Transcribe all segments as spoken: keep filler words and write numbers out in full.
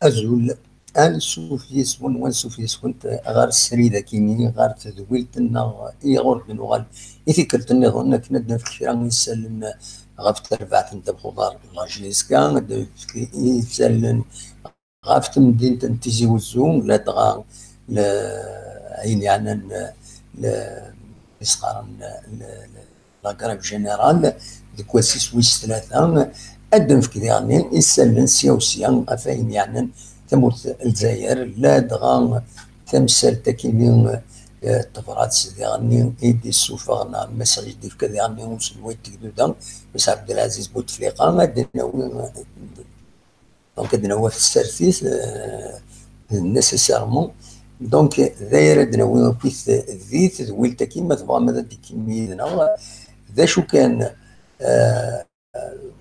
Azul, ansuf yes-wen, wansuf yes-went ɣer srid akini, ɣer tedwilt-nneɣ i ɣur d-nuɣal i tikkelt nniḍen, akken ad d-nefk kra n yisallen ɣef terbaɛt n ddabex uḍar n la J S K, ad d-nefk isallen ɣef temdint n Tizi Wezzu, ladɣa l-, ayen yeɛnan l-, isqaren l-, l-, la grève générale deg wass-is wis tlata, ad d-nefk diɣen isallen sya u sya ɣef ayen yeɛnan tamurt n Lezzayer, ladɣa tamsalt akini, eh, n tebrat diɣen i d-issufeɣ neɣ message i d-ifka diɣen uselway n tegduda, Mass Abdelaziz Bouteflika, ad d-nawi, donc ad d-nawi ɣef tsertit, euh, nécessairement. Donc, d aya ara d-nawi akkit di tedwilt-agi, ma tebɣam ad d-tekkim yid-neɣ. D acu kan, euh,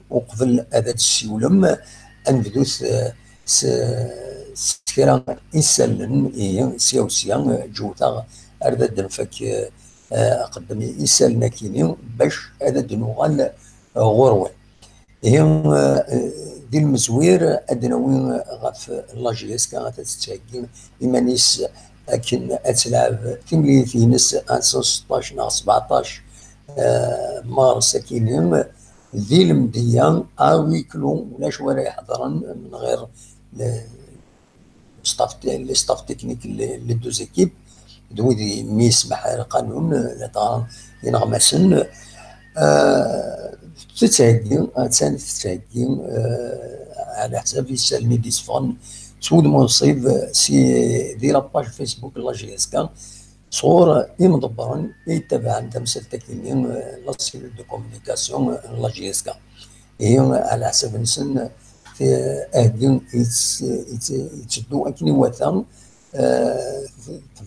uqbel ad d-tessiwlem, ad nebdut, euh, s, s kra isallen, ihi, sya u sya, euh, ǧewteɣ ar d ad d-nfak, euh, aqeddem isallen akini, bac ad d-nuɣal, euh, ɣur-wen. Ihi, eh, di lmezwir, ad d-nawi ɣef la J S K, ad tettheggi iman-is akken ad telɛeb timlilit-ines, ass n seṭṭac neɣ sbeɛṭac, eh, mars akini, di lemdeyya, à huis clos, ulac wara iḥeḍren, min ɣir le-, staff te-, les staff techniques, les, les deux équipes, d wid i mi yesmeḥ lqanun, ladɣa ineɣmasen. Eh, tettheggi, attan tettheggi, eh, ɛla ḥsab isallen i d-yesseffɣen s wudem unṣib, si, di la page Facebook n la J S K, sɣur imḍebbren i yettabaɛen tamsalt-agi-nni, eh, la cellule de communication n la J S K. Ihi, ɛla ḥsab-nsen, eh, aheggi yett-, yett-, yetteddu akken iwata, eh,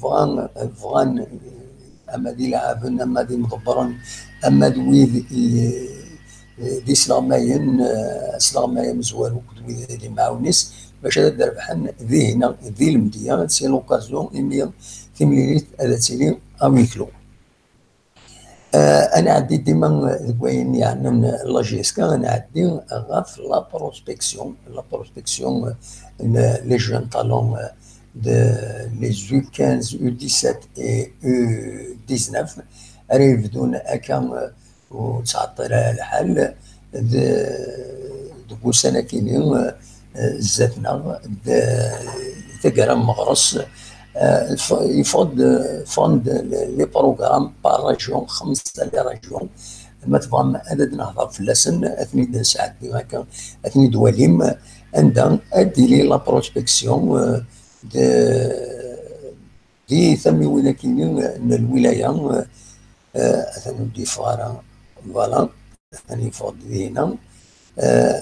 bɣan, bɣan, eh, ama d ileɛɛben, ama d imḍebbren, ama d wid i, eh, d isleɣmayen, eh, asleɣmay amezwaru akked wid d imɛawen-is, bac ad d-rebḥen dihna, di lemdeyya, c'est l'occasion, imi timlilit ad tili à huis clos. Eh, ad nɛeddi dima deg wayen yeɛnan la J S K, ad nɛeddi ɣef la prospection, la prospection, eh, n les jeunes talents, eh, de les U quinze, U dix-sept et U dix-neuf, ara yebdun akka, eh, ur ttɛeṭṭil ara lḥal, d-, deg ussan akini, eh, zdat-neɣ, d-, taggara n meɣres, eh, f-, yeffeɣ-d, ffɣen-d les programmes par région, xemsa les régions. Ma tebɣam ad d-nehḍer fell-asen, ad ten-id-nesɛeddi akka, ad ten-id-twalim, anda ad d-tili la prospection, eh, de, di tamiwin akini n lwilaya, eh, atan ur d-yeffeɣ ara, voilà, atan yeffeɣ-d dihina. Eh,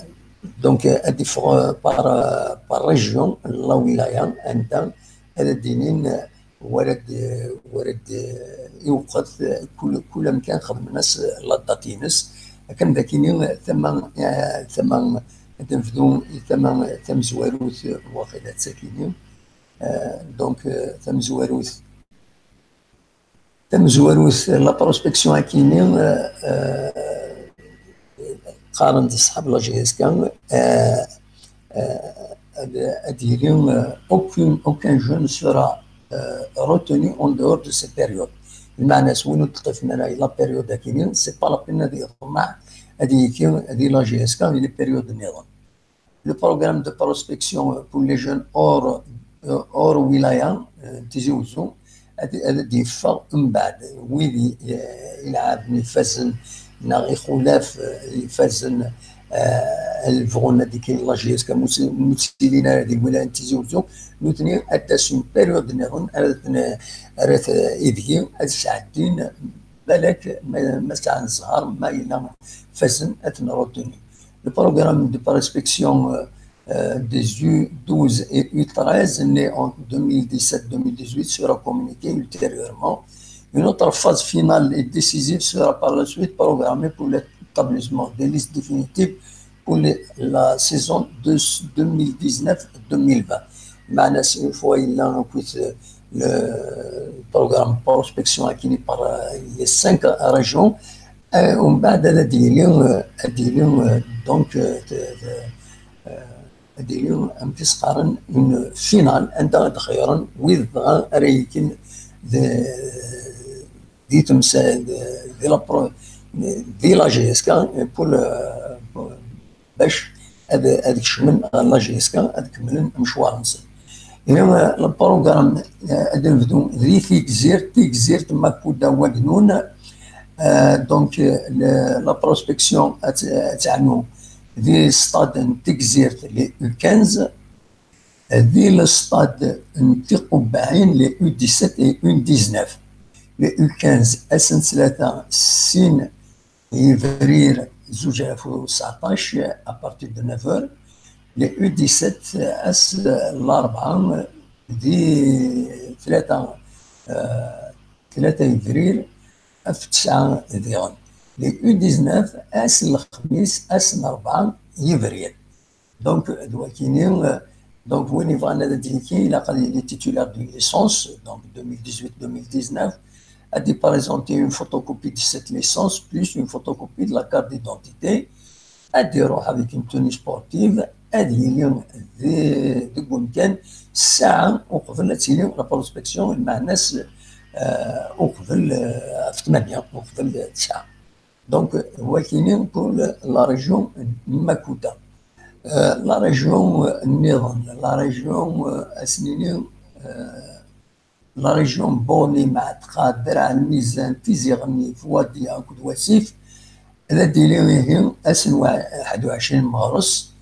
donc, eh, ad d-yeffeɣ, eh, par, eh, par région n la wilaya, anda ad d-inin, eh, wara d-, wara d-, eh, iwqet, eh, kul, kul amkan xedmen-as, eh, la date-ines. Akken d akini, eh, tama, eh, tama, ad nebdu i tama tamezwarut, eh, waqila d takini. Eh, donc, eh, tamezwarut, tamezwarut, la prospection akini, eh, eh, qqaren-d ṣṣḥab la J S K, eh, eh, ad, ad yili, eh, aucune, aucun jeune sera, eh, retenu en dehors de ces périodes. Lmeɛna-s, win ur d-ṭṭifen ara la période akini, c'est pas la peine ad yeḍmeɛ ad yekki di la J S K di les périodes nniḍen. Le programme de prospection pour les jeunes hors, euh, hors wilaya, euh, Tizi Ouzou, ad, ad d-yeffeɣ mbeɛd. Wid i, eh, ilɛaben ifazen neɣ ixulaf, eh, ifazen, eh, ad bɣun ad ikkin la J S K, mu tt-, mu ttilin ara di lwilaya n Tizi Ouzou, nutni ad d-asen période nniḍen ara ten-, ara t-, ideg ad sɛeddin, balak ma, ma sɛan zzher, ma yella fazen ad ten-retenu. Le programme de prospection, euh, euh, des U douze et U treize, né en deux mille dix-sept deux mille dix-huit, sera communiqué ultérieurement. Une autre phase finale et décisive sera par la suite programmée pour l'établissement des listes définitives pour les, la saison de deux mille dix-neuf deux mille vingt. Meɛna-s, une fois il y a un coup, euh, le programme prospection akini par, euh, les cinq régions, Eh, umbeɛd ad d-yili, eh, ad d-yili, eh, donc, eh, t-, t-, eh, ad d-yili, amek i s-qqaren, une finale, anda ad xeyyren wid dɣa ara yekkin d-, di temsa-, d-, di la pro-, di la G S K, pour le, bac ad, ad kecmen ɣer la G S K, ad kemmlen amecwar-nsen. Ihi, eh, le programme, eh, ad nebdu di Tigzirt, Tigzirt Makuda Wagnun. Eh, donc, eh, le, la prospection ad, ad teɛnu di stade n Tigzirt, les U quinze, di le stade n Tiqubbaɛin, les U dix-sept et U dix-neuf. Les U quinze, ass n ttlata, sin yebrir zuǧ alaf u tseɛṭac, à partir de neuf heures. Les U dix-sept, ass n larebɛa, di tlata, eh, tlata yebrir, af tesɛa diɣen. Les U dix-neuf, ass n lexmis, ass n rebɛa yebrir. Donc, d wakini, euh, donc, win yebɣan ad d-yekki, ilaq ad yili titulaire d'une licence, donc deux mille dix-huit deux mille dix-neuf, ad d-présenter une photocopie de cette licence, plus une photocopie de la carte d'identité, ad d-iruḥ avec une tenue sportive, ad yili di-, deg umkan ssaɛa uqbel ad tili la prospection, lmeɛna-s, euh, uqbel, euh, ɣef ttmanya, uqbel ttesɛa. Donc, wakini pour la région n Makuda. Euh, la région, euh, nniḍen, la région, euh, ad s-nini, euh, la région n Buɣni, Mɛatqa, Draɛ Lmizan, Tizi Ɣennif, Wadiya akked Wasif, ad d-tili ihi ass n wa-, ḥedd u ɛecrin meɣres,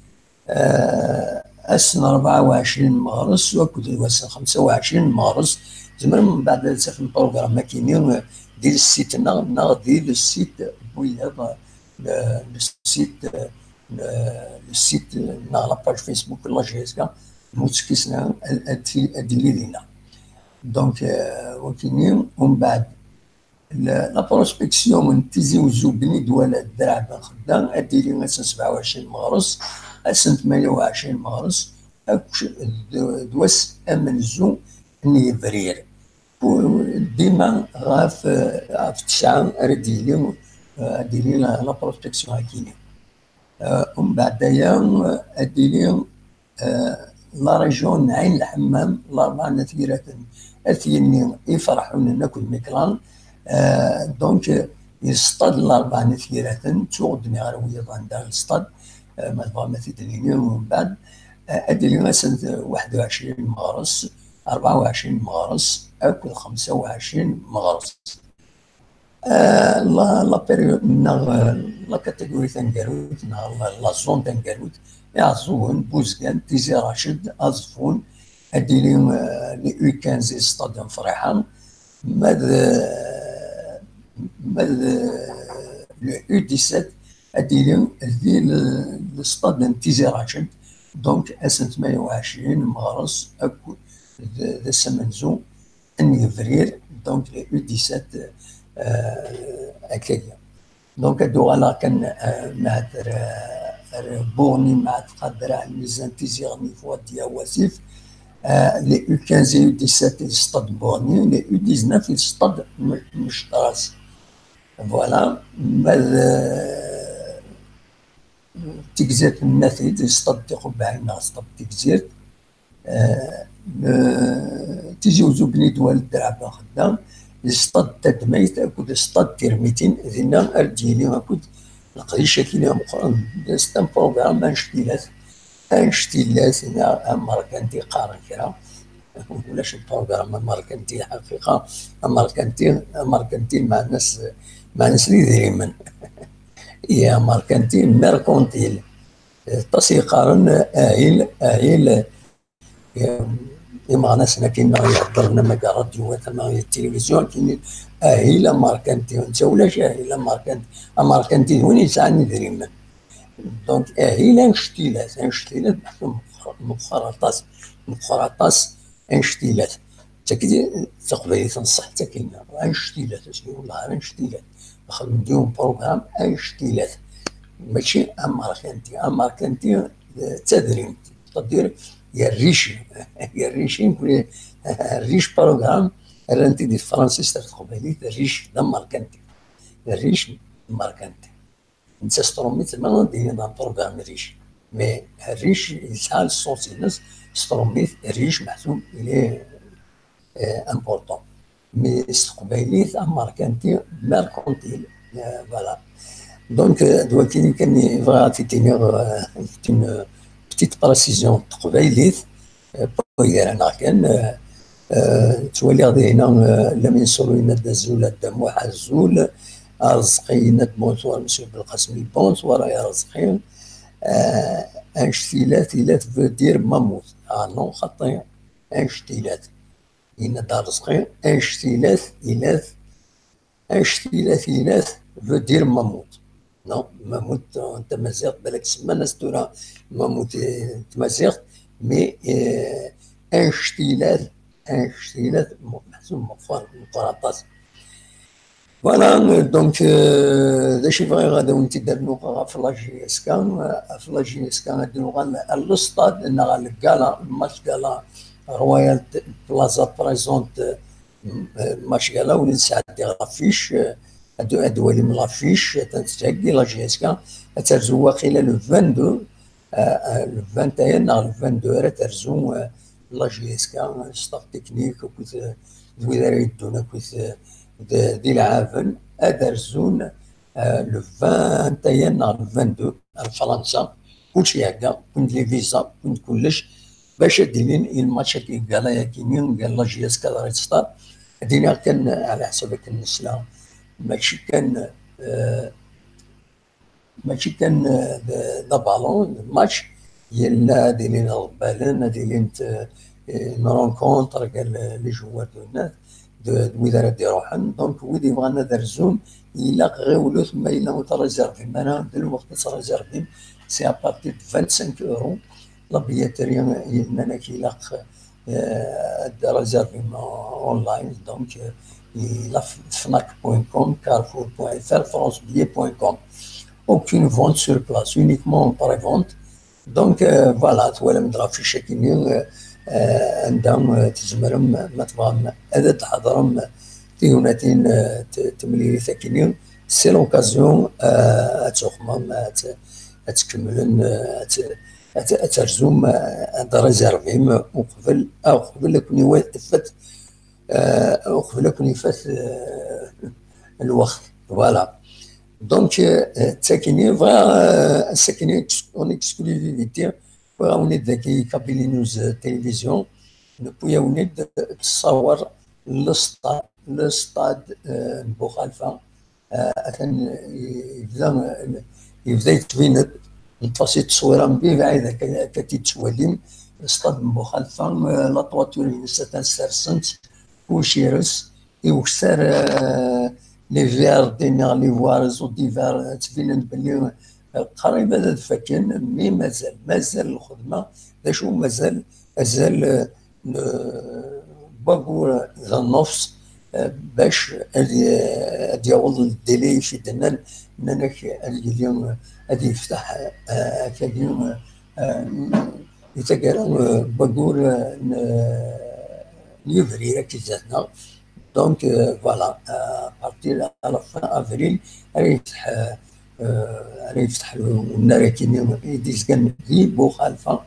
euh, ass n rebɛa u ɛecrin meɣres akked wass n xemsa u ɛecrin meɣres. Tzemrem mbeɛd ad tafem programme akini, euh, di le site-nneɣ neɣ di le site n wiyaḍ, euh, le site, euh, le, le site, euh, neɣ la page Facebook n la G S K, ma ur tekkisem, ad, ad, ad d-tili dinna. Donc, euh, wakini, umbeɛd, la, la prospection n Tizi Uzzu, Bni Dwala, Draɛ Ben Xedda, ad d-tili ass n sebɛa u ɛecrin meɣres, ass n tmanya u ɛecrin meɣres, akk d, d wass amenzu n yebrir. Dima ɣef, ɣef tesɛa ara d-yili, eh, ad d-yili la, la prospection akini. Eh, umbeɛd aya, eh, ad d-yili, eh, la région n Ɛin Lḥemmam, Larebɛa n At Yiraten, At Yenni, Iferḥunen akked Miklan. Eh, donc, eh, le stade n Larebɛa n At Yiraten, ttuɣ d-nniɣ ɣer wiyaḍ anda le stade, eh, ma tebɣam ad t-id-nini umbeɛd. Eh, ad d-yili ass n waḥed u ɛecrin meɣres, rebɛa u ɛecrin meɣres akked xemsa u ɛecrin meɣres. Eh, la, la période neɣ, eh, la catégorie taneggarut neɣ la, la zone taneggarut, Iɛeẓẓugen, Buzgan, Tizi Raced, Aẓeffun, ad d-tili, eh, les U quinze, stade n Friḥa, ma d, ma d, les U dix-sept, ad d-tili di le, le stade n Tizi Raced, donc ass n tmanya u ɛecrin meɣres akked d, d ass amenzu n yebrir, donc les U dix-sept, euh, akkagi. Donc, ad uɣaleɣ kan, euh, Mɛatqa, ar, ar Buɣni, Mɛatqa, Draɛ Lmizan, Tizi Ɣennif, Wadiya, Wasif, euh, les U quinze et U dix-sept, le stade Buɣni, les U dix-neuf, le stade M-, Mectras. Voilà. Ma d, euh, Tigzirt n Nati, le stade Tiqubbaɛin, le stade Tigzirt. Eh, eh, Tizi Uzzu, Bni Dwala, Draɛ Ben Xedda, stade Tadmayt akked stade Tirmitin, dinna ara d-yili akked leqdic-agi ameqqran. C'est un programme anect-ilat, anect-ilat, neɣ amerkanti qqaren kra. Ulac programme amerkanti, lḥaqiqa, amerkanti, amerkanti, meɛna-s, meɛna-s d idrimen. I amerkanti, mercantile. Aṭas i yeqqaren ahil, ahil, imeɣnasen akken ma iheddren ama deg ṛṛadyu, ama deg tilivizyu, akken ahil amerkanti. Netta ulac ahil amerkanti. Amerkanti d win yesɛan idrimen. Donc, ahil anect-ilat, anect-ilat meqqer, meqqer aṭas, meqqer aṭas anect-ilat. D tagi d taqbaylit n ṣṣeḥ, d tagi-nneɣ, anect-ilat, asmi ur neɛri anect-ilat. Xedmen-d yiwen program, anect-ilat. Mačči amerkanti. Amerkanti, eh, d tadrimt. C'est-à-dire, yerrici. Yerrici, mkul riche program, rran-t-id di tefransist ar teqbaylit, riche d amerkanti. Riche, Merkanti. Netta s trumit, ma ad d-yini d ameṭrub am Riche. Mais Riche yesɛa le sens-ines s trumit, Riche meḥsub il est, euh, important. Mais s teqbaylit, amerkanti, mercantile. Euh, voilà. Donc, euh, d wakken kan i bɣiɣ ad t-id-iniɣ, euh, c'est une petite précision n teqbaylit, euh, pour gar-aneɣ kan, euh, euh, ttwaliɣ dinna, euh, Lamine Solo yenna-d azul, a Dda Muḥ azul, Arezqi yenna-d bonsoir, Monsieur Belqasem, bonsoir, a Arezqi. Euh, Anect-ilat, ilat veut dire mammouth. Ah non, xaṭi, anect-ilat. Yenna-d Arezqi, anect-ilat, ilat, anect-ilat, ilat veut dire mammouth. Non, mammouth, euh, n tamaziɣt, balak semman-as tura mammouth, euh, n tmaziɣt, mais, euh, anect-ilat, anect-ilat, meḥsub meqqer, meqqer aṭas. Voilà, donc, euh, d acu i bɣiɣ ad awen-t-id-rnuɣ ɣef la J S K, ɣef la J S K ad nuɣal ar le stade, neɣ ar le gala, le match gala Royal Plaza présente, euh, match gala, ur nesɛeddi l'affiche, euh, ad, ad twalim l'affiche, ad tettheggi la J S K, ad terzu waqila le vingt-deux, euh, euh, le vingt et un neɣ le vingt-deux ara terzu, euh, la J S K, staff technique, akked, euh, d wid ara yeddun akked, euh, d, d ilɛaben, ad rzun, euh, le vingt et un neɣ le vingt-deux ar Fransa, kullec ihegga, wwin-d les visas, wwin-d kullec, bac ad d-ilin i lmatch-agi, gala-yagini, gala la J S K d Red Star. Ad iniɣ kan, ɛla ḥsab akken nesla, mačči kan, euh, mačči kan, euh, d, d abalun, d match, yella ad ilin iḍebbalen, ad ilint, euh, une rencontre gar les joueurs de net, d, d wid ara d-iruḥen. Donc, wid yebɣan ad rzun, ilaq ɣiwlet, ma yella ur tṛizervim ara, d lweqt ad tṛizervim, c'est à partir de vingt-cinq euros. La billetterie, yenna-ak ilaq, euh, ad tṛizervim online, donc, euh, ilaq fnac point com, carrefour point F R, francebillet point com. Aucune vente sur place, uniquement en pré-vente. Donc, euh, voilà, twalam-d l'affiche-agi-nni, euh, euh, anda, euh, tzemrem, ma tebɣam, ad d-tḥeḍrem tignatin, euh, t-, temlilit-agi-nni. C'est l'occasion, euh, ad tuxmem, ad, ad tkemmlem, euh, ad, ad, ad terzum, euh, ad réservim uqbel, uqbel ad ken-iwet, euh, uqbel ad ken-ifat, euh, lweqt. Voilà. Donc, euh, d tagi-nni, bɣiɣ, euh, ass-agi-nni ex-, en exclusivité, wwiɣ-awen-id dagi Kabylie News, euh, Télévision, newwi-awen-id, euh, ttṣawer le stade, le stade, euh, n Buxalfa. Euh, atan, euh, yebda, euh, yebda yettbin-d, neṭṭef-as-id ttṣwira mebɛid akka, akka t-id-tettwalim, le stade n Buxalfa, euh, la toiture-ines atan sersen-tt kullec ires, i ukessar, euh, les verts, dinna les voies réseaux divers, euh, ttbinen belli, euh, qrib ad, ad fakken, mais mazal, mazal lxedma, d acu mazal, azal, euh, n, wagur d nnefs, euh, bac ad, ad yaweḍ le délai i d-nnan, nnan-ak ad yili, ad yefteḥ, euh, akkagi, euh, i taggara, euh, wagur, euh, n, n yebrir akka zdat-neɣ. Donc, euh, voilà, euh, à partir à la fin avril, ara yefteḥ, euh, euh, ara yefteḥ unnar-agi-nni i d-izgan di Buxalfa,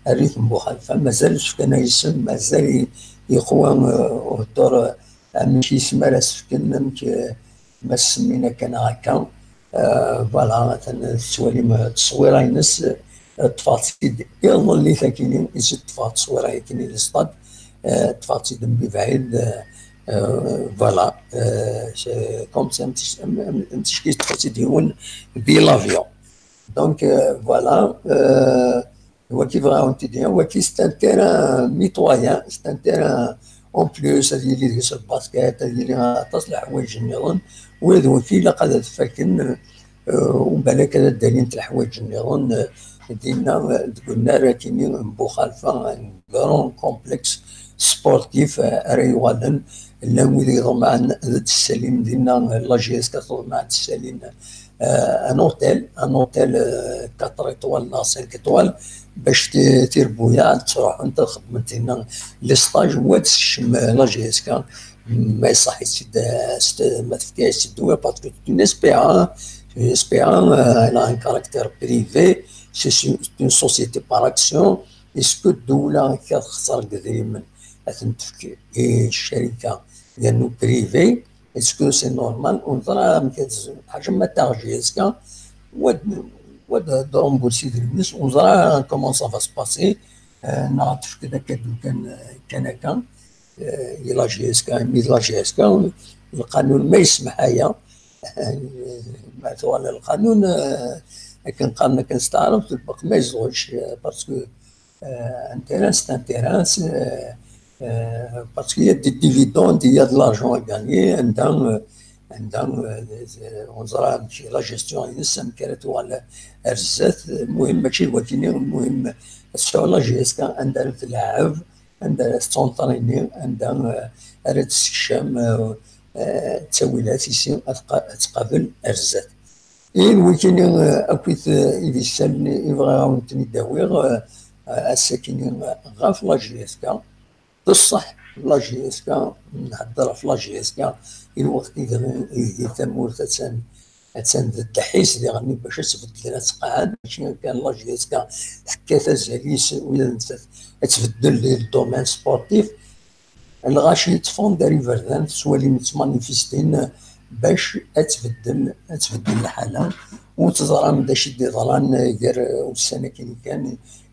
rrif n Buxalfa, mazal sefkan isem, mazal i-, yeqwa, euh, uheddur, euh, amek isem ara sefken, amek, euh, ma semmin akka neɣ akka. Euh, voilà, atan tettwalim, euh, ttṣwira-ines, euh, ṭṭfeɣ-tt-id iḍelli tagi-nni, i tt-ṭṭfeɣ ttṣwira-agi-nni di stad, euh, ṭṭfeɣ-tt-id mebɛid, euh, euh, voilà, euh, c'est comme ça, am tic-, am, am, am ticki ṭṭfeɣ-tt-id yiwen di l'avion. Donc, euh, voilà, euh, Waki bɣiɣ ad wen-t-id-iniɣ, waki c'est un terrain mitoyen, c'est un terrain en plus, ad yili deg-s basket, ad yili aṭas n leḥwayeǧ nniḍen, wid waki ilaq ad fakken, euh, u balak ad d-alint leḥwayeǧ nniḍen, euh, dinna, euh, deg unnar akini n Buxalfa, un grand complexe sportif, euh, ara yuɣalen, llan wid iḍemɛen ad d-ssalin dinna, euh, la J S K teḍmeɛ ad d-ssalin, euh, un hôtel, un hôtel, euh, quatre étoiles neɣ cinq étoiles, bac ti-, tirbuyaɛ ad ttruḥunt ad xedment dinna les stages, wa ad tessekcem, euh, la J S K, ma iṣaḥ-itt-id, ma tefka-yas-id ddwa, parce que c'est une S P A, une S P A, euh, elle a un caractère privé, c'est une société par action. Est-ce que ddula kan texṣer deg idrimen ad ten-tefk i ccarika yernu privé? Est-ce que c'est normal? Ur neẓri amek ad tezwi. Ḥaca ma taɣ J S K, wa d, wa d, d rembourser idrimen-is, ur neẓri comment ça va se passer. Euh, neɣ ad tefk d akadu kan, kan akka. Euh, i la J S K, imi d la J S K, lqanun ma yesmeḥ aya, ma tuɣal lqanun, euh, akken qqaren akken s taɛrabt, lbeq ma yezɣuc, euh, parce que, euh, un terrain, c'est un terrain, c'est, euh, euh, parce qu'il y a des dividendes, il y a de l'argent à gagner, anda, euh, anda, euh, ur neẓri amek la gestion-ines, amek ara tuɣal ar zdat, muhim mačči d wakini, muhim ad tesɛu la J S K anda ara tleɛɛeb, anda ara tettunṭrini, anda, eh, ara d-tessekcam, eh, eh, ttawilat-is ad tqa-, ad tqabel ar zdat. I d wikini, eh, akkit, eh, i d isalen i bɣiɣ ad wen-ten-id-awiɣ, eh, eh, ass-akini, eh, ɣef la J S K. D ṣṣeḥ, la J S K, nhedder ɣef la J S K, i lweqt i d, i d tamurt attan Attan d ddḥis diɣen bac ad tbeddel, ad tqeɛɛed, mačči kan la J S K tekkat azal-is, ula d nettat ad tbeddel di le domaine sportif. Lɣaci yeṭṭfen ar iberdan, tettwalim ttmanifistin bac ad tbeddel, ad tbeddel lḥala. U teẓram d acu i d-yeḍran gar ussan akken kan,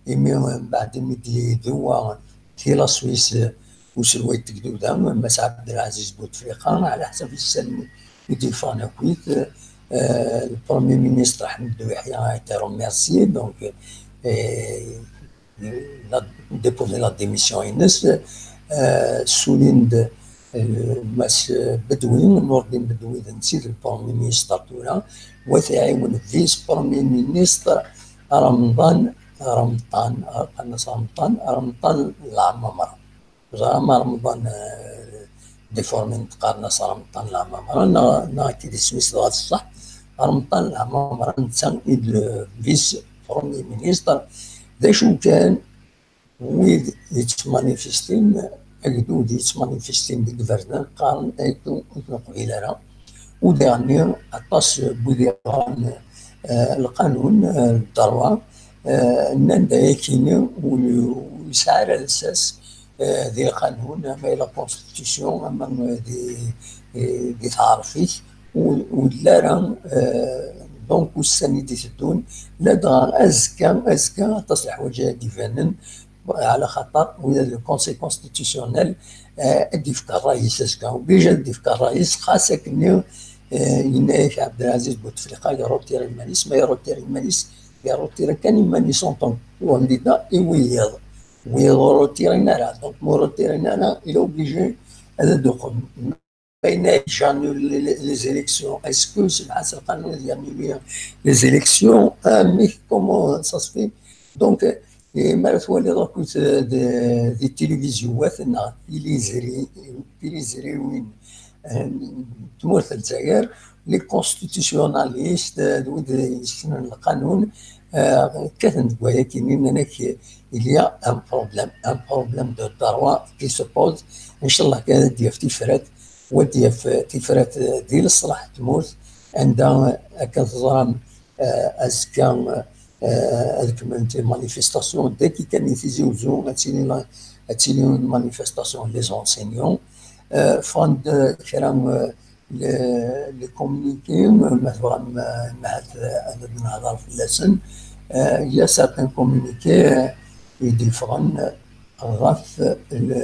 imi mbeɛd imi d-yedwa si la Suisse, uselway n tegduda, Mass Abdelaziz Bouteflika, ɛla ḥsab issalmen i d-yeffɣen akkit, eh, le Premier ministre Ahmed Ouihia a été remercié, donc, eh, il a déposé la démission-ines, eh, ssulin-d, eh, Mass Bedouin, Nourdine Bedouin, d netta i d le Premier ministre tura, wa t-iɛiwen vice-premier ministre, Ramḍan, Ramḍan, qqaren-as Ramḍan, Ramḍan Lamamra. Ẓer ma Remḍan, eh, déformé n qqaren-as Remḍan Lamamra, neɣ, neɣ akka i d isem-is dɣa d ṣṣeḥ, Remḍan Lamamra, netta i d le vice-premier ministre. D acu kan, wid yettmanifistin, agdud yettmanifistin deg iberdan, qqaren aytu ur t-neqbil ara. U diɣenni, aṭas n wid yeɣran, eh, lqanun, eh, le droit, eh, nnan-d ayakini ur, ur yesɛi ara lsas, eh, di lqanun, ama di la constitution, ama di, eh, di taɛrfit, ur, ur yelli ara, eh, donc ussan i d-iteddun, ladɣa azekka, azekka aṭas n leḥwayeǧ ara d-ibanen, ɛla xaṭer ula d le Conseil constitutionnel, eh, ad d-yefk ṛṛay-is azekka. Obligé ad d-yefk ṛṛay-is, xas akkenni, eh, yenna-yak Ɛebdelaziz Bouteflika yerrutir iman-is, ma yerrutir iman-is, yerrutir kan iman-is en tant que candidat i wiyiḍ. Wiyiḍ ur rutirin ara. Donc, ma ur rutirin ara, il est obligé ad d-uqmen. Yenna-yak j'annule les, les, les élections. Est-ce que c'est le Hassan Khan qui annule les élections? Ah, mais comment ça se fait? Donc, eh, mi ara twaliḍ akkit, eh, di, di tilivizyu-wat neɣ tilizri-, tilizriwin, eh, n tmurt n Lezzayer, les constitutionnalistes, eh, d wid yessnen lqanun, eh, kkaten deg wayakini, nnan-ak, il y a un problème, un problème de droit qui se pose. Inchallah kan ad d-yaf tifrat, wa ad d-yaf tifrat, eh, di leṣlaḥ n tmurt, anda, eh, akken teẓram, eh, azekka, eh, ad kemmlent les manifestations, dagi kan i Tizi Uzzu, ad tili la, ad tili une manifestation les enseignants. Eh, ffɣen-d kra, eh, les, les communiqués, ma tebɣam, eh, ahat, eh, ad nehḍer fell-asen. Eh, il y a certains communiqués, eh, i d-yeffɣen ɣef le,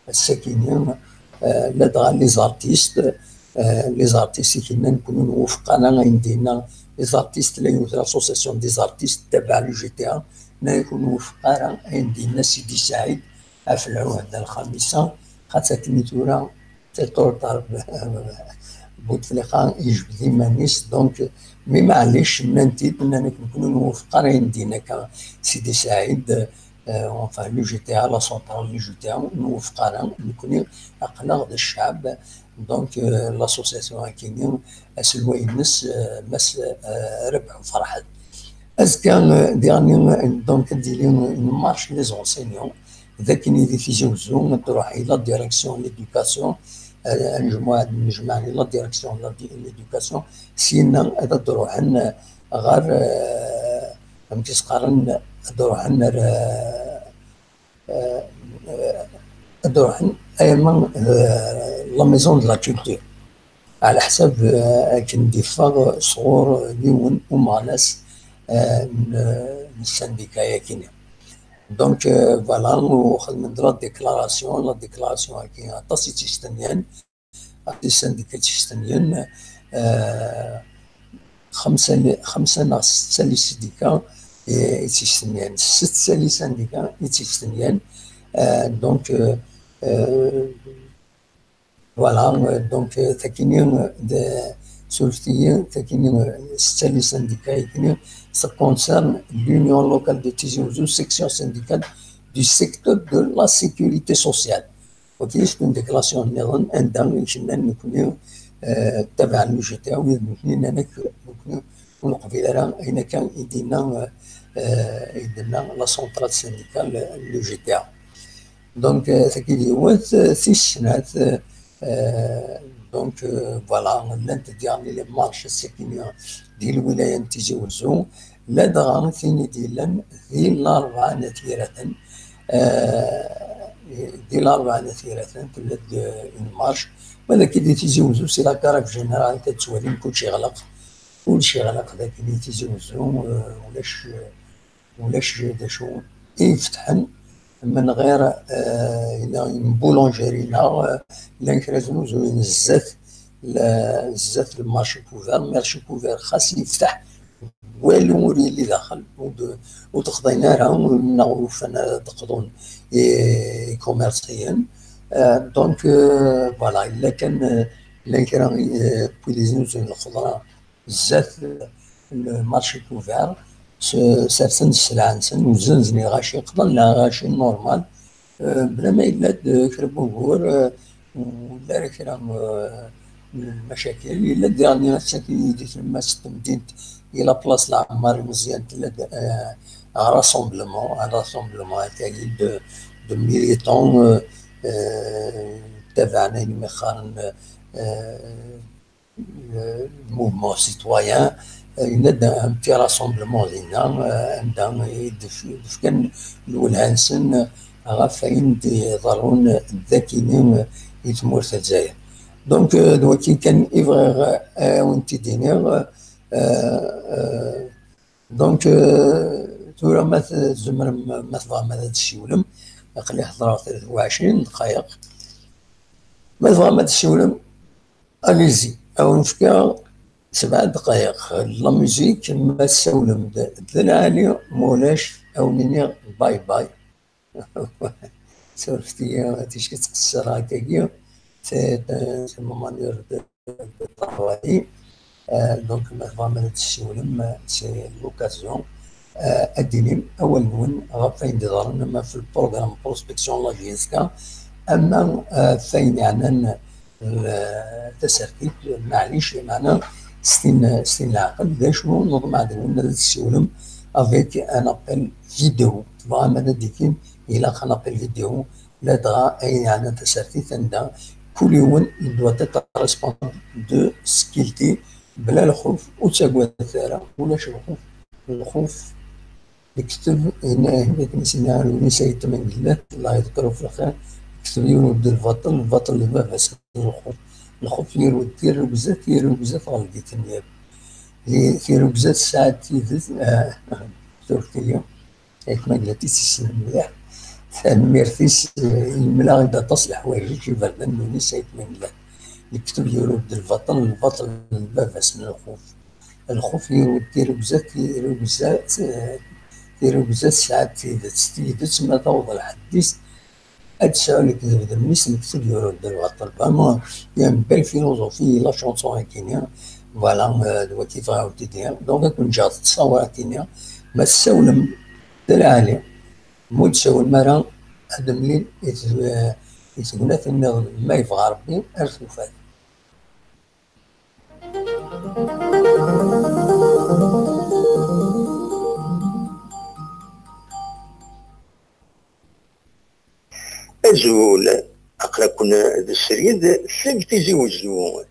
Ass-akini, eh, ladɣa les artistes, eh, les artistes i k-yennan nekkni ur nwufeq ara ayen d-yenna les artistes, la yiwet l'association des artistes tabaɛ l'U G T A, nnan-ak ur nwufeq ara ayen d-yenna Sidi Saɛid ɣef lɛuhda lxamisa, xaṭer akken i tura c'est trop tard, Bouteflika yejbed iman-is, donc, mais maɛlic, nnan-t-id, nnan-ak nekkni ur nwufeq ara ayen d-yenna akka Sidi Saɛid, euh, enfin, l'U G T A, la centrale l'U G T A, ur nwufeq ara, nekkni aql-aɣ d cceɛb, donc, euh, l'association-agi-nni, aselway-ines, euh, Mass, euh, Rabeḥ Ferḥat. Azekka, euh, diɣenni, euh, donc, ad d-yili une marche les enseignants, d akken i di Tizi Wezzu, ad d-ruḥ i la direction n l'éducation, eh, ad nejmuɛ, ad nejmaɛ i la direction n la di-, l'éducation, syenna ad d-ruḥen, eh, ɣer, eh, amek i s-qqaren, ad d-ruḥen ar, eh, eh, ad d-ruḥen arma, eh, la maison de la culture. Ɛla ḥsab, eh, akken d-iffeɣ sɣur yiwen umeɣnas, eh, n, n ssandika-yagi. Donc, eh, voilà, u xedmen-d la déclaration, la déclaration-agi aṭas i tt-istenyan, aṭas n ssandika i tt-istenyan, eh, xemsa, xemsa neɣ setta les syndicats, eh, i tt-istenyan, setta les syndicats i tt-istenyan, eh, donc, eh, eh, Voilà, euh, donc, euh, takini, euh, de, surfet-iyi, takini, euh, setta les syndicats-agi, ça concerne l'Union locale de Tizi Ouzou, section syndicale du secteur de la sécurité sociale. Ok, c'est une déclaration nniḍen, anda i k-nnan nekni, euh, tabaɛ n l'U G T A, wid nekni nnan-ak nekni ur neqbil ara ayen akka i d-yenna, euh, euh, i d-tenna la centrale syndicale, euh, n l'U G T A. Donc, euh, tagi d yiwet, euh, tis snat, euh, euh, donc, euh, voilà, llant diɣen les marches ass-agi di lwilaya n Tizi Wezzu, ladɣa tin i d-yellan di Larebɛa n At Yiraten, euh, di Larebɛa n At Yiraten, tella-d, euh, une marche, ma d akka di Tizi Wezzu, c'est la grève générale, tettwalim kullec yeɣleq, kullec yeɣleq dagi di Tizi Wezzu, euh, ulac, euh, ulac d acu i ifetḥen, menɣir, euh, une boulangerie neɣ, euh, llan kra znuzuyen zdat, la, zdat le marché couvert, marché couvert xas yefteḥ, walu ur yelli daxel, ur d-, ur d-qḍin ara, neɣ ur ufan ara d-qḍun i, ikummerṣiyen. Euh, donc, euh, voilà, yella kan, euh, llan kra, euh, n wid yeznuzuyen lxeḍra zdat le marché couvert, s-, sersen sselɛa-nsen, uzzenzen i lɣaci, qḍan lɣaci normal, euh, bla ma yella-d kra n wugur, euh, ur yella ara kra, euh, n lmacakil. Yella-d diɣen ass-agi di tlemmast n temdint, i la place Laɛmar Imeẓyan, tella-d, euh, un rassemblement, un rassemblement akagi de, de militants, euh, euh, tabaɛen ayen mi qqaren, euh, le mouvement citoyen, euh, yella-d un petit rassemblement dinna, euh, anda i d-f-, d-fkan lwelha-nsen ɣef wayen d-iḍerrun dagini, euh, i tmurt n Lezzayer. Donc, euh, d wagi kan i bɣiɣ, euh, ad wen-t-id-iniɣ, euh, euh, donc, euh, tura ma tzemrem, ma tebɣam ad d-tessiwlem, aql-i heddreɣ tlata u ɛecrin dqayeq. Ma tebɣam ad d-tessiwlem, allez-y, ad wen-fkeɣ sebɛa dqayeq. La musique, ma tsawlem-d d lɛali, ma ulac, ad wen-iniɣ bye bye. Surfet-iyi, ticki ttqeṣṣireɣ akkagi. C'est, c'est ma manière de, de travailler. Euh, donc, ma tebɣam ad d-tessiwlem, c'est l'occasion. Euh, ad d-tinim awal-nwen ɣef wayen d-iḍerrun, ama f le programme prospection la J S K, ama, euh, f wayen yeɛnan, euh, tasertit, maɛlic, meɛna s tin, s tin leɛqel, d acu neḍmeɛ deg-wen ad d-tessiwlem avec un appel vidéo. Tebɣam ad d-tikim, ilaq un appel vidéo, ladɣa ayen yeɛnan tasertit, anda kul yiwen il doit être responsable de ce qu'il dit, bla lxuf, ur ttagadet ara, ulac lxuf. Lxuf, lekteb, yenna-, yenna-k Sidna Lewnis Ayt Mengellat, Allah yeḍker ɣef lxir, lekteb yurew-d lbaṭel, lbaṭel d baba-s n lxuf. Lxuf yurew-d tirrugza, tirrugza tɣelli-ten yakk. Ti-, tirrugza tesɛa-d tidet, ah, turkti-ya. Ayt Mengellat i tt-yessnen mliḥ. Tanemmirt-is, eh, yemla-aɣ-d aṭas leḥwayeǧ, iberdan-nni s Ayt Mengellat. Lekteb yurew-d lbaṭel, lbaṭel d baba-s n lxuf. Lxuf yurew-d tirrugza, tirrugza, eh, tirrugza tesɛa-d tidet. Tidet ma taweḍ lḥedd-is, ad tesɛu lekdeb d mmi-s, lekteb yurew-d lbaṭel. Vraiment, il y a une belle philosophie, la chanson-agi-nni. Voilà, euh, d wagi bɣiɣ ad d-iniɣ. Donc, ad ken-ǧǧeɣ d ttṣawra-agi-nni. Ma tessawlem d lɛali, ma ur d-tessawlem ara, ad nemlil i t-, i tegnatin nniḍen, ma yebɣa Rebbi, ar tufat. Azul, aql-aken d srid seg Tizi Wezzu.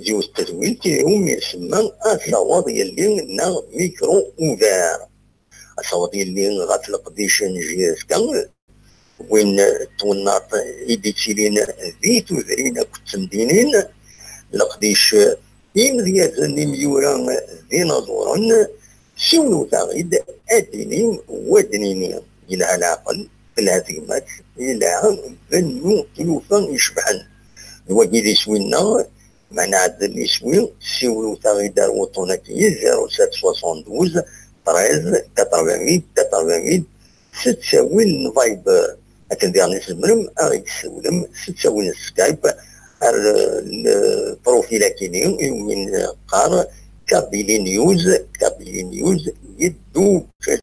Yiwet n tedwilt iwumi isemma Asawaḍ Yelli neɣ Micro Ouvert. Asawaḍ Yelli ɣef leqdic n J F K, win n twennaḍt i d-ittilin di tudrin akked temdinin, leqdic imedyazen, imyura d inaẓuren, siwlet-aɣ-id ad d-inim, ad d-nini, yelha leɛqel, telha tegmat, yelha bennu tlufa icebḥen. D wagi d iswi-nneɣ, ma nɛeddel iswi, siwlet-aɣ-id ar wuṭṭun-agi, zéro sept soixante-douze treize quatre-vingt-huit quatre-vingt-huit, s ttawil n Viber. Akken diɣen i tzemrem ad ɣ-d-tessiwlem s ttawil n Skype ar, eh, lprofil-agi-nni i wumi neqqar Kabylie News, Kabylie News yeddukel.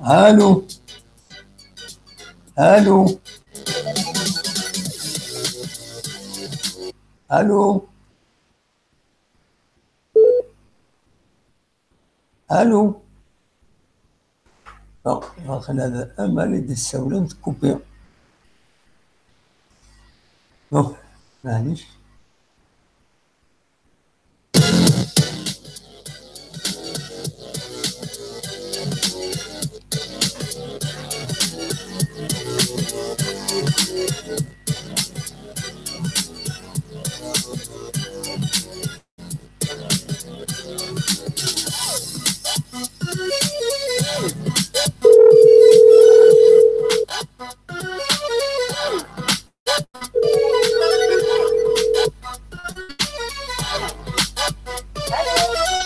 Allô. Allô. Allô. Allô. Bon, aql-aɣ d amal i d-tessawlem tkupi. Bon, maɛlic.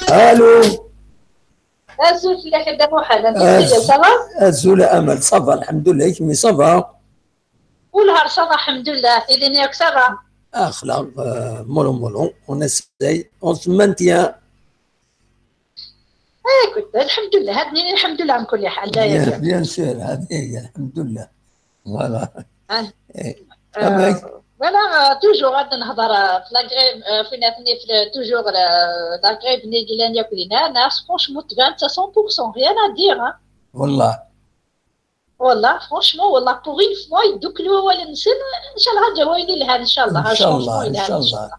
Allô. Azul fell-ak a Dda Muḥend, amek i telliḍ, ça va? Azul a Amal, ça va, lḥemdullah, i kemmi, ça va? Wellah, ça va, lḥemdullah, tili-nni akk, ça va? Axla, euh, mollo mollo, on essaye, on se maintient. Eh, écoute, lḥemdullah, هذه هي الحمد لله من كل حال، لا bien, يزال. Bien sûr, هذه هي الحمد لله. Voilà. Ah. Eh, euh, voilà, euh, toujours, euh, نهضر, euh, في la grève, euh, في ناس، في toujours, euh, la grève نيجي لان ياكلينا ناس، franchement, تبان à cent pour cent, rien à dire, hein. والله. والله، franchement، والله، pour une fois يدوكلوا ولا نسن، إن شاء الله جوايني لها، إن شاء الله، إن شاء الله، إن شاء الله.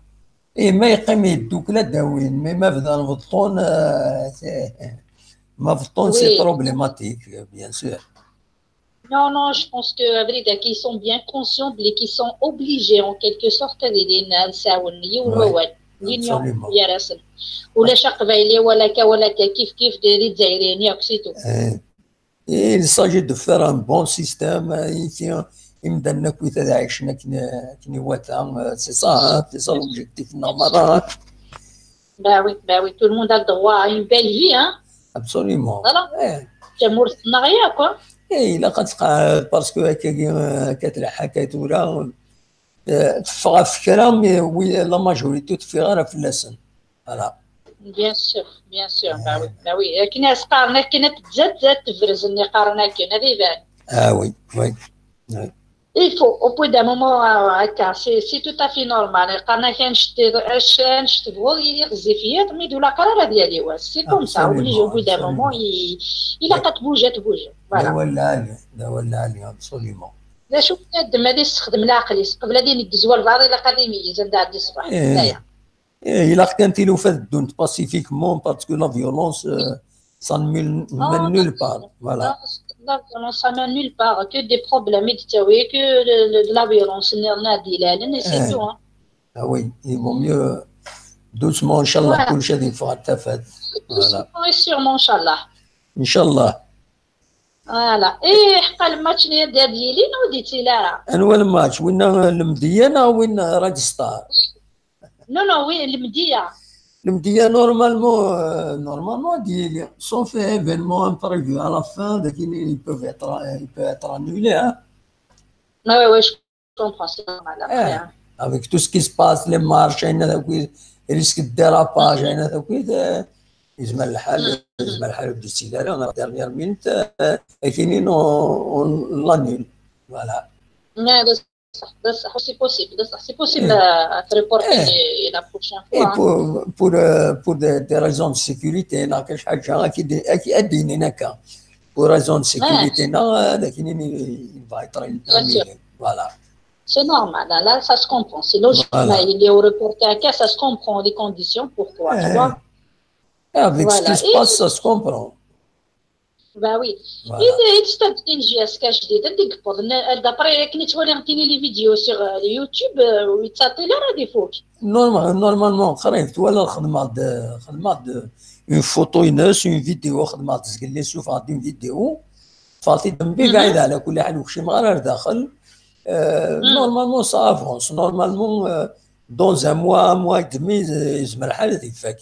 إيه، ما يقيم يدوك لا داوين، mais ما بدا نبطلون، آه، ما بطلون، c'est problématique, bien sûr. Non, non, je pense que, à vrai dire, qu'ils sont bien conscients, بلي qu'ils sont obligés, en quelque sorte, ad ilin ad sɛun yiwen wawal, l'union gar-asen. Ulac aqbayli, wala akka, wala akka, kif kif, d, d Izzayriyen yakk, c'est tout. Eh, il s'agit de faire un bon système, eh, ici, imdanen akk ad ɛicen akken, akken iwata, eh, c'est ça, hein, c'est ça l'objectif, normal, hein. Bah oui, bah oui, tout le monde a le droit à une belle vie, hein. Absolument. Voilà. Eh. Tamurt-nneɣ yakk, quoi. Eh, ilaq ad tqa-, parce que akkagi, eh, akka tleḥḥa akka tura, eh, teffeɣ ɣef kra, mais oui, la majorité ur teffiɣ ara fell-asen. Voilà. Bien sûr, bien sûr, bah oui, bah oui. Akken as qqaren akken ad tzad, tzad tebrez-nni qqaren akken, ad iban. Ah oui, oui, oui. Il faut, au bout d'un moment, euh, هكا, c'est, c'est tout à fait normal. Qqaren-ak annect, annect tebɣuḍ yili ɣezzif yiḍ, mi d-ula qrar ad yali wass. C'est comme ça, obligé, au bout d'un moment, il, ilaq ad tbouger, ad tbouger. Voilà. D awal lɛali, d awal lɛali, absolument. D acu bnadem ad yessexdem leɛqel-is, qbel ad ineggez walbaɛḍ, ilaq ad imeyyez anda ɛeddi ṣṣbeḥ. Eh, aya. Eh, ilaq kan tilufa ad ddunt pacifiquement, parce que la violence, euh, ça ne mène, mène nulle part. Voilà. Non, la violence, ça mène nulle part. Que des problèmes, que de, de, de la violence, et c'est tout. Hein. Ah oui, il vaut mieux doucement, Inch'Allah, كلشي غادي يفغ تفاد. Doucement et sûrement, Inch'Allah. Inch'Allah. Voilà. ايه حقا الماتش اللي داد يلين وديتي لا. انو الماتش وين المدينة وين راك ستار؟ Non, non, oui, المدينة. المدينة normalement, euh, normalement, il y a, sauf événement imprévu à la fin, donc il, il peut être, il peut être annulé, hein. Ah ouais, ouais, je comprends, c'est normal. Après, hein. Avec tout ce qui se passe, les marches, il y a des risques de dérapage, il y a des, euh, يزمر الحال يزمر الحال بالسيدة la dernière minute, euh, et on, on l'annule. Voilà. بصح c'est possible, بصح c'est possible, euh, de reporter la prochaine fois. Et pour, pour, euh, pour des, des raisons de sécurité, لا كاش حاجة أكيد أكيد أديني هكا. Pour raison de sécurité, لا لكن il va être annulé. Voilà. C'est normal, là, ça se comprend. C'est logique, mais il est au reporter هكا, ça se comprend, les conditions, pourquoi, tu vois. Avec ce qui se passe, ça se comprend. Bah oui. إذا تستبدل جي اس كاش جديد عندك بوض d'après كنت تولي عطيني les vidéos sur YouTube ويتساطي لا راه دي فوق. Normal, normalement قريت ولا خدمة د خدمة د une photo ينس une vidéo خدمة تسقل لي سوف غادي une vidéo فاطي دمبي قاعد على كل حال وكشي مغار داخل. Normalement ça avance. Normalement, dans un mois, un mois et demi, يزمر الحال يفك.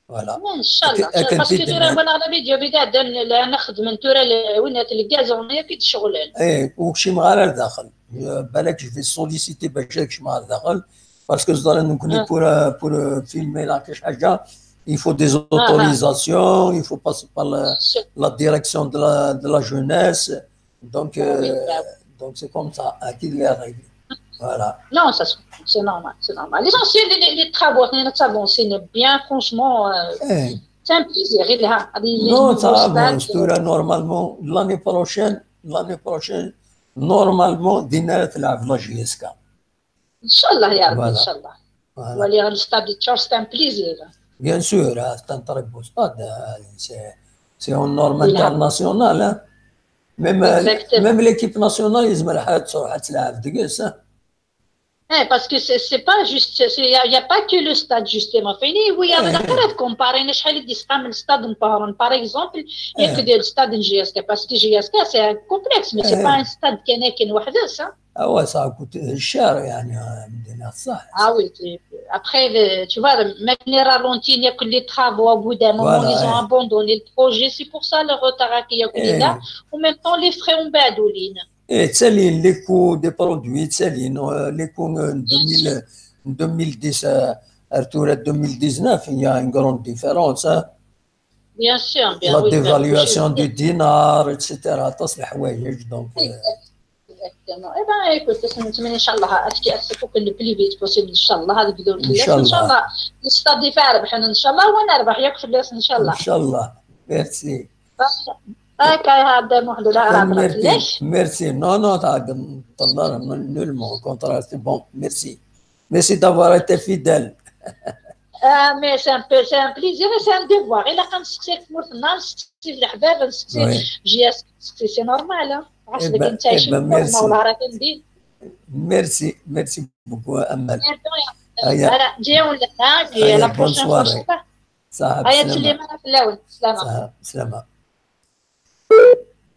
Voilà. ان شاء الله. Parce que غير وانا على فيديو بدا نخدم انتورا وين الغاز هنا كي تشغلان. ايه وكشي مغار داخل. بالك je vais solliciter باش كشي مغار داخل. Parce que زدار نكوني pour pour filmer لا كاش حاجة, il faut des autorisations, il faut passer par la, la direction de la de la jeunesse. Donc, euh, donc c'est comme ça, أكيد les règles. Voilà. Non, ça c'est normal, c'est normal. L'essentiel, les, les travaux, ça avance bien, franchement. Euh, c'est un plaisir. Non, ça avance. Normalement, l'année prochaine, l'année prochaine, normalement, دينا تلعب la J S K. ان شاء الله يا رب. Voilà. ان شاء الله. Voilà. ولي stade, c'est un plaisir. Bien sûr, c'est un très beau stade. C'est un norme international. Même, même l'équipe nationale, ils ont تروح تلعب دقيس. Eh, parce que c'est pas juste, il n'y a, a pas que le stade, justement. فيني oui, هذا غير تكومبارينا شحال يدي سقام من stade مطهرون. Par exemple, il y a que des stades J S K, parce que J S K, c'est un complexe, mais c'est pas un stade كان وحده, ça. Ah ouais, ça coûte cher, يعني, مدينة صح. Ah oui, après, tu vois, même les ralentis, il y a que les travaux, au bout d'un moment, ils ont abandonné le projet. C'est pour ça le retard qu'il y a que là. En même temps, les frais ont badouliné. ايه تسالين les coûts des produits, تسالين les coûts deux mille deux mille dix, retour deux mille dix-neuf, il y a une grande différence. Bien sûr, bien oui. La dévaluation du dinar, et cetera. تصلح حوايج donc. Exactement. Eh ben, écoute, نتمنى ان شاء الله اتكي اسفوك le plus vite possible ان شاء الله. هذا بدون ان شاء الله. ان شاء الله نستضيف ربحنا ان شاء الله ونربح ياك في الناس ان شاء الله. ان شاء الله. Merci. هكا هذا محدود على Merci. Non, non, نطلع nullement, au contraire, c'est bon. Merci. Merci d'avoir été fidèle. Ah, mais c'est un peu, c'est un plaisir et c'est un devoir. إلا كان نسقسيك في مورثنا, نسقسي في الحباب, نسقسي J S K, نسقسي, c'est normal. عرفت داك انت عايشين في مورثنا ولا راه كندير. Merci, merci beaucoup, Amal. جاي ولا لا, la prochaine fois. صح. هيا تسلمي في الاول. سلامة. سلامة.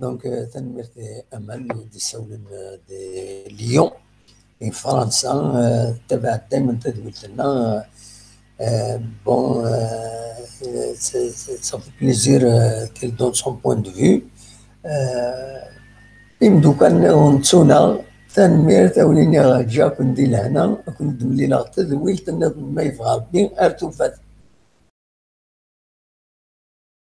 Donc, tanemmirt i Amal i d-issawlen de Lyon, en France, tabaɛet daymen tadwilt-nneɣ. Bon, ça fait plaisir qu'elle donne son point de vue. Imeddukal-nniḍen ttun-aɣ, tanemmirt, a wen-iniɣ ǧǧiɣ-ken di lehna, ad ken-id-mlileɣ tadwilt-nniḍen ma yebɣa Rebbi, ar tufat.